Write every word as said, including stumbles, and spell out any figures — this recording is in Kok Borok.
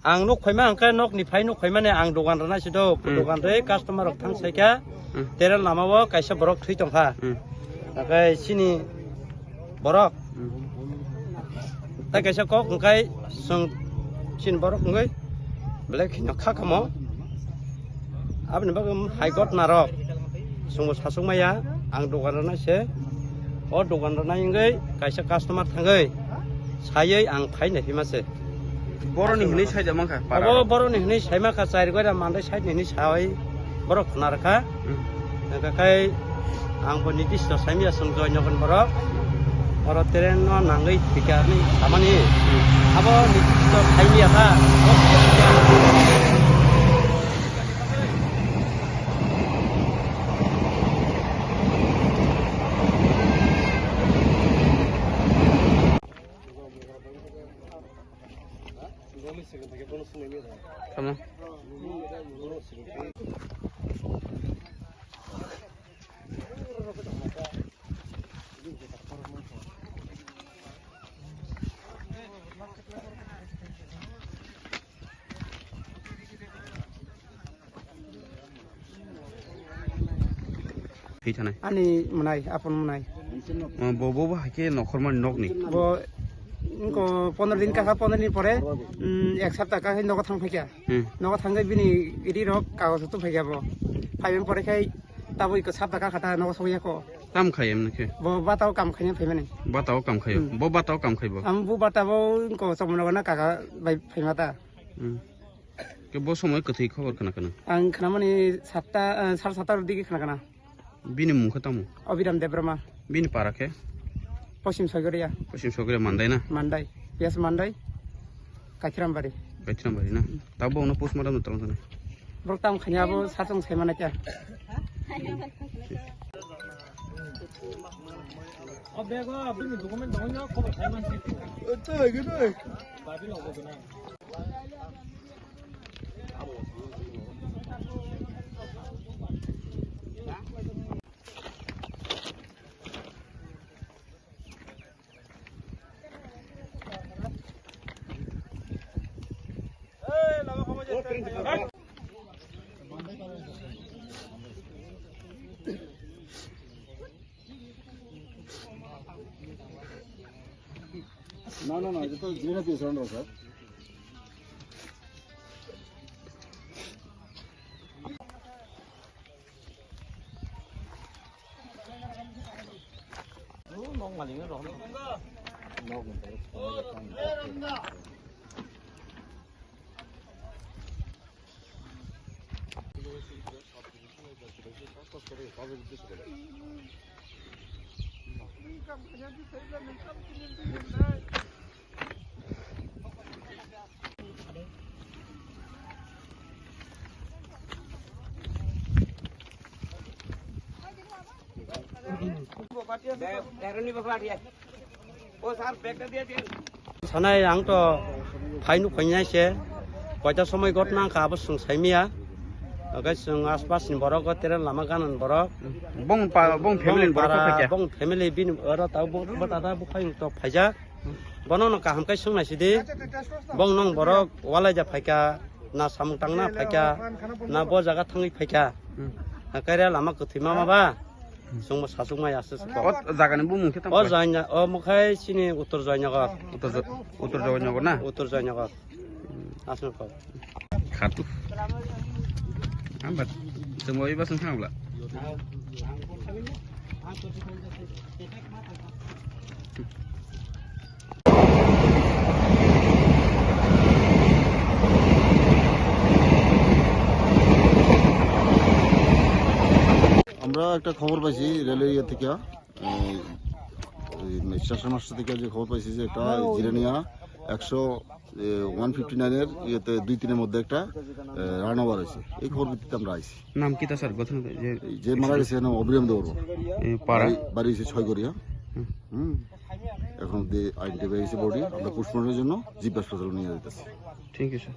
Ang nuk phaima hwnkhe nokni phai nuk phaimani ang dogan rwna sido. Hmm. Dogan rwi customer rok thang saikha. Hmm. Terel lama o kaisa borok thwi tongkha. Hmm. Hwnkhe chini borok. Hmm. Tei kaisa kok hwnkhe chwng chini borok wngwi belai kheno kha kamo. Aboni bagwi hai gotna rok chwngbo sasuk maya, ang dogan rwna se. O dogan rwnai wngwi kaisa customer thangwi saywi ang phai nai phima se. Boroni hwnwi saida mankha, para Abo rok. Boroni hwnwi saima kha, chari goira mandai side ni hwnwi sai borok khna rwkha. Hmm. Hwnkha khai ang bo nitisto saimya song Joynagar borok. Oro train no nangwi thwikha hinwi samani. Hmm. Abo nitisto saimya kha. Tamo. Thwi thanai. Ani mwnai, apon mwnai. O, bo, bo, bo haikhe nokhormani nokni. Bo, wngko pondro din kakha, pondro din pore, mm, ek sapta kakhe nogo thang phaikha. Hmm. Nogo thangwi bini ri rok kagoj tu phaikha bo. Phaiben pore khai tabuk iko sapta kakha ta nogo sogwi yakho. Kam khai emne khe? Bo batao kam khaina phaimani. Batao kam khaio? Hmm. Bo batao kam khai bo? Am bo batao wngko chomno gana kaka bai phaima ta. Hmm. Ke bo somoi kwthwi khobor khna khna? Ang khnamani satta, eh, sar satta digi khna khna. Bini mung khe tamo? Abhiram Debbarma. Bini para khe? Poschim Soigoria. Poschim Soigoria Mandai na? Mandai. Yes, Mandai. Kaithirambari. Kaithirambari na? Tabo ono postmortem tong tong. Borok tam khanya abo sachung sai mana kya? O bego bini document dong ya, khobor khai man. Oi, to hai gino. Babi logo bina. No, no, no, ito to drainage is around, sir. Sanai ang to phai nuk phai nai se, koita somoi got nang kha abo chwng sai miya. Oke chwng aspas ni borok o tere lama ganan borok. Bong pa, bong family ni borok Para, kha kya? Bong family bini oro tau bong, bo tata bukhai to phaijak. Bono no kaham kai swngnai sidi. Bong nong borok walai ja phaikha, na samung tangna phaikha, na bo jaga thangwi phaikha. Hmm. Kaira lama kwthwi mama ba. Hmm. Chwngbo sachukmai aswk se kok. O jagani bumung khe tamo? O jagani, o mukhai chini Uttor Joynagar. Uttor Jo-, Uttor Joynagar na? Uttor Joynagar. Hmm. Aswk kok. Khatu. Hamba, chwngbo eba song thangla. আমরা একটা খবর পাইছি rail area থেকে, এই, এই station master থেকে যে খবর পাইছি যে একটা জিরানিয়া একশো ওয়ান ফিফটি নাইনের ইয়েতে দুই তিনের মধ্যে একটা রান ওভার হয়েছে। এই খবর ভিত্তিতে আমরা আইছি। নাম কিতা স্যার? গঠন যে এই যে মারা গেছে নাম অবিরাম দেবর। এই পাড়া? বাড়ি বাড়ি হয়েছে ছয় গড়িয়া। হুম। হুম। এখন অব্দি আইডেন্টিফাই হয়েছে বডি। আমরা পোস্টমর্টমের জন্য জিপ হাসপাতালে নিয়ে যেতেছি। Thank you sir.